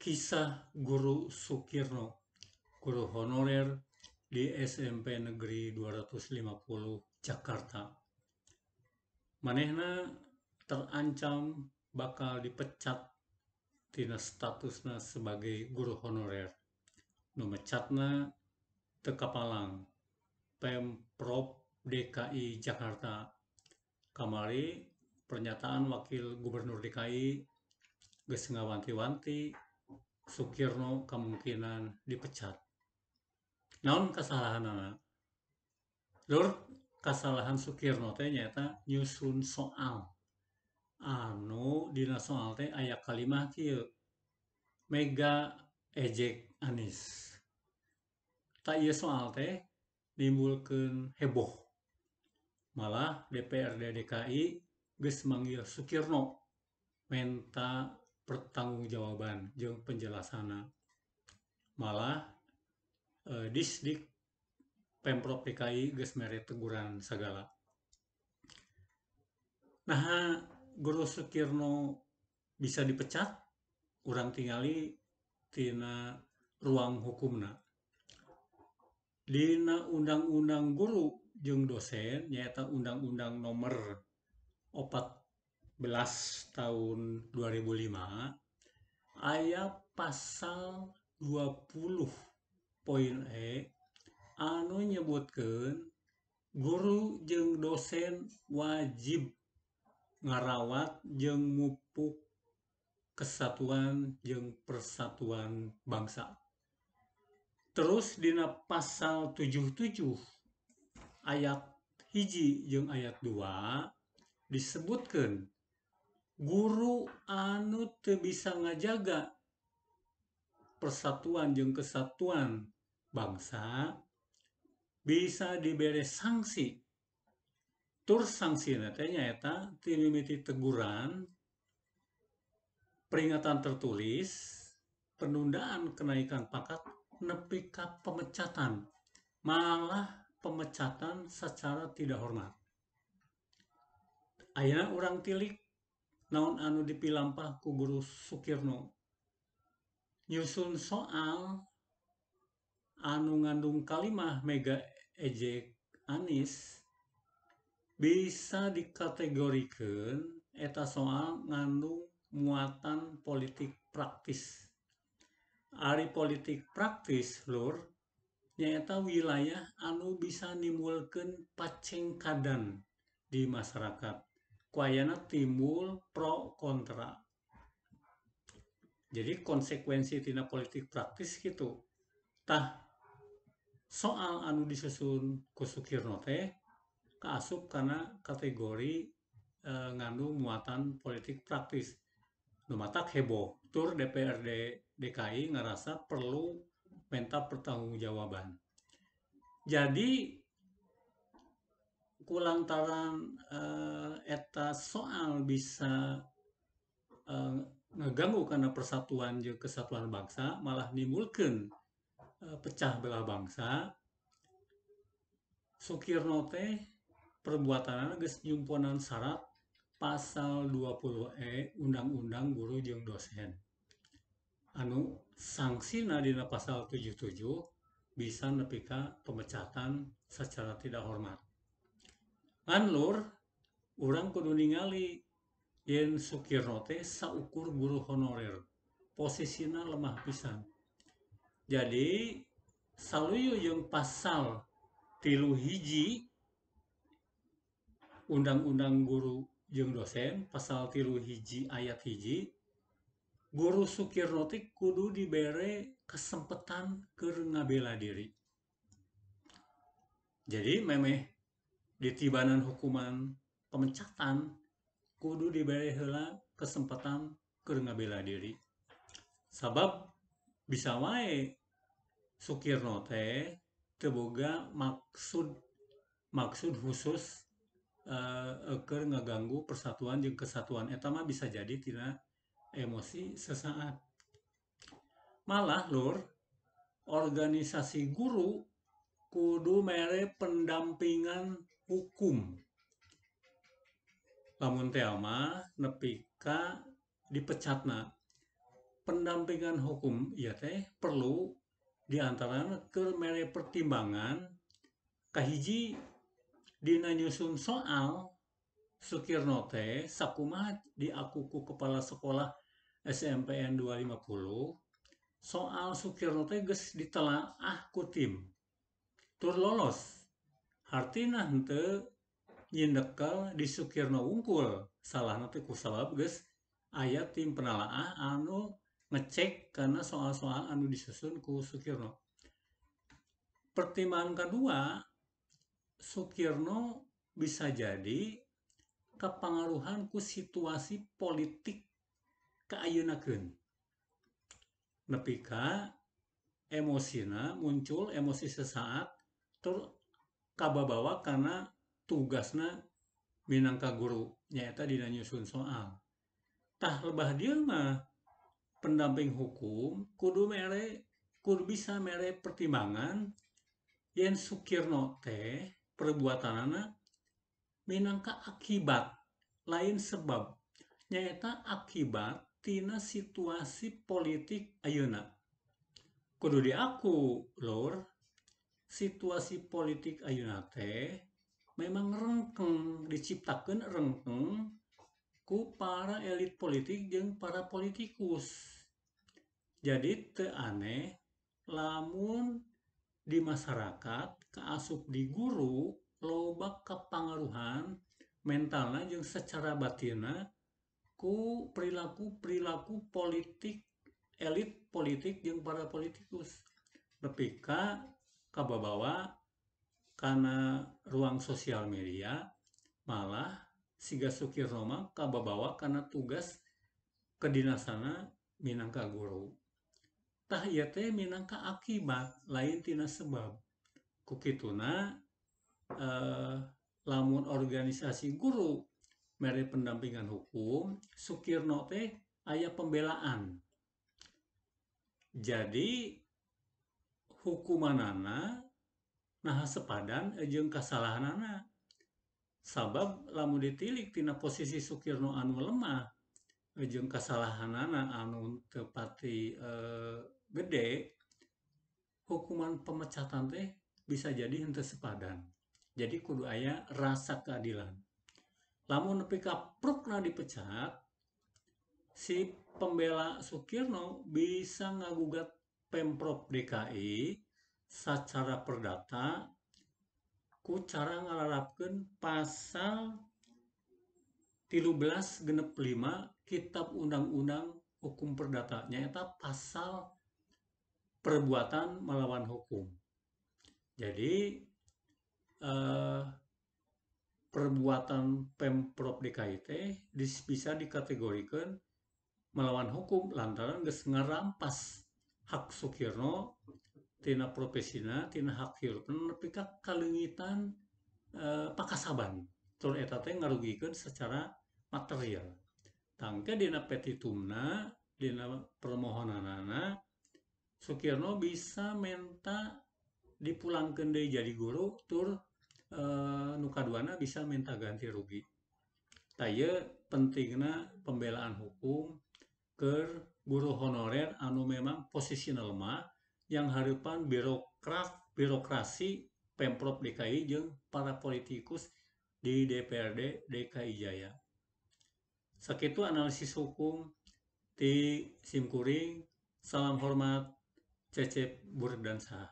Kisah Guru Sukirno, guru honorer di SMP Negeri 250 Jakarta. Manehna terancam bakal dipecat tina statusna sebagai guru honorer. Nu mecatna teu kapalang Pemprov DKI Jakarta. Kamari pernyataan Wakil Gubernur DKI geus ngawanti-wanti Sukirno kemungkinan dipecat. Naon kasalahanana? Lur, kasalahan Sukirno teh nyaeta nyusun soal. Anu dina soal teh aya kalimah kieu. Mega ejek Anies. Tah ieu soal teh nimbulkeun heboh. Malah DPRD DKI geus manggil Sukirno menta pertanggungjawaban jeung penjelasanna. Malah Disdik Pemprov DKI geus mere teguran sagala. Nah, guru Sukirno bisa dipecat, urang tingali tina ruang hukumna. Dina Undang-Undang Guru jeung Dosen nyaeta Undang-Undang Nomor 14 tahun 2005 aya pasal 20 poin E anu nyebutkeun guru jeung dosen wajib ngarawat jeung mupuk kesatuan jeung persatuan bangsa. Terus dina pasal 77 ayat 1 jeung ayat 2 disebutkeun guru anu teu bisa ngajaga persatuan jeung kesatuan bangsa bisa dibere sanksi. Tur sanksina teh nyaeta ti mimiti teguran, peringatan tertulis, penundaan kenaikan pangkat nepi ka pemecatan, malah pemecatan secara tidak hormat. Ayeuna urang tilik naon anu dipilampah ku guru Sukirno. Nyusun soal anu ngandung kalimah mega ejek Anies bisa dikategorikeun eta soal ngandung muatan politik praktis. Ari politik praktis lur nyaeta wilayah anu bisa nimbulkeun pacengkadan di masyarakat. Ku ayana timbul pro kontra. Jadi konsekuensi tina politik praktis gitu. Tah soal anu disusun ku Sukirno teh kaasup kana kategori ngandung muatan politik praktis. Nu matak heboh. Tur DPRD DKI ngerasa perlu minta pertanggungjawaban. Jadi kulantaran eta soal bisa ngeganggu karena persatuan jeung kesatuan bangsa, malah nimbulkeun pecah belah bangsa. Sukirno teh perbuatanana geus nyumponan syarat pasal 20E Undang-Undang Guru jeung Dosen. Anu sanksina dina pasal 77 bisa nepi ka pemecatan secara tidak hormat. Ngan lur, urang kudu ningali yen Sukirno teh saukur guru honorer, posisina lemah pisan. Jadi saluyu jeung pasal 31 Undang-Undang Guru jeung Dosen, pasal 31 ayat 1, guru Sukirno teh kudu dibere kesempatan keur ngabela diri. Jadi memeh ditibanan hukuman pemecatan kudu dibere heula kesempatan keur ngabela diri. Sabab bisa wae Sukirno teh teu boga maksud khusus keur ngaganggu persatuan jeung kesatuan eta mah bisa jadi tina emosi sesaat. Malah lur, organisasi guru kudu mere pendampingan hukum. Lamun teh mah nepi ka dipecatna. Pendampingan hukum ieu teh perlu diantarana keur mere pertimbangan kahiji dina nyusun soal Sukirno teh sakumaha diaku ku kepala sekolah SMPN 250 soal Sukirno teh geus ditelaah ku tim tur lolos. Hartina henteu nyindekel di Sukirno wungkul salahna teh kusabab geus aya tim penelaah anu ngecek karena soal-soal anu disusun ku Sukirno. Pertimbangan kedua, Sukirno bisa jadi kepengaruhan ku situasi politik kaayeunakeun. Nepi ka emosina muncul emosi sesaat tur kababawa karena tugasna minangka guru nyaeta dina nyusun soal. Tah lebah dieu mah pendamping hukum kudu bisa mere pertimbangan yen Sukirno teh perbuatanana minangka akibat lain sebab nyaeta akibat tina situasi politik ayeuna. Kudu diaku lur, situasi politik ayeuna teh memang rengkeng diciptakeun rengkeng ku para elit politik jeung para politikus. Jadi teu aneh lamun di masyarakat kaasup di guru loba kapangaruhan mentalna jeung secara batinna ku perilaku-perilaku politik elit politik jeung para politikus. Nepi ka kababawa kana ruang sosial media malah siga Sukirno mah kababawa kana tugas kedinasana minangka guru. Tah ieu teh minangka akibat lain tina sebab. Ku kituna lamun organisasi guru mere pendampingan hukum, Sukirno teh aya pembelaan. Jadi hukumanana naha sepadan jeung kasalahanana. Sabab lamun ditilik tina posisi Sukirno anu lemah jeung kasalahanana anu teu pati gede, hukuman pemecatan teh bisa jadi henteu sepadan. Jadi kudu aya rasa keadilan. Lamun nepi ka prukna dipecat, si pembela Sukirno bisa ngagugat Pemprov DKI secara perdata ku cara ngalarapkeun pasal 13 genep 5 Kitab Undang-Undang Hukum Perdata nyaeta pasal perbuatan melawan hukum. Jadi perbuatan Pemprov DKI teh bisa dikategorikan melawan hukum lantaran geus ngarampas hak Sukirno tina profesina tina hak hirupna nepi ka kaleungitan pakasaban tur eta teh ngarugikeun secara material. Tangke dina petitumna dina permohonanana Sukirno bisa menta dipulangkeun deui jadi guru tur nu kaduana bisa minta ganti rugi. Tah ieu pentingna pembelaan hukum keur guru honorer anu memang posisina lemah yang hareupan birokrasi Pemprov DKI jeung para politikus di DPRD DKI Jaya. Sakitu analisis hukum ti simkuring. Salam hormat, Cecep Burdansyah.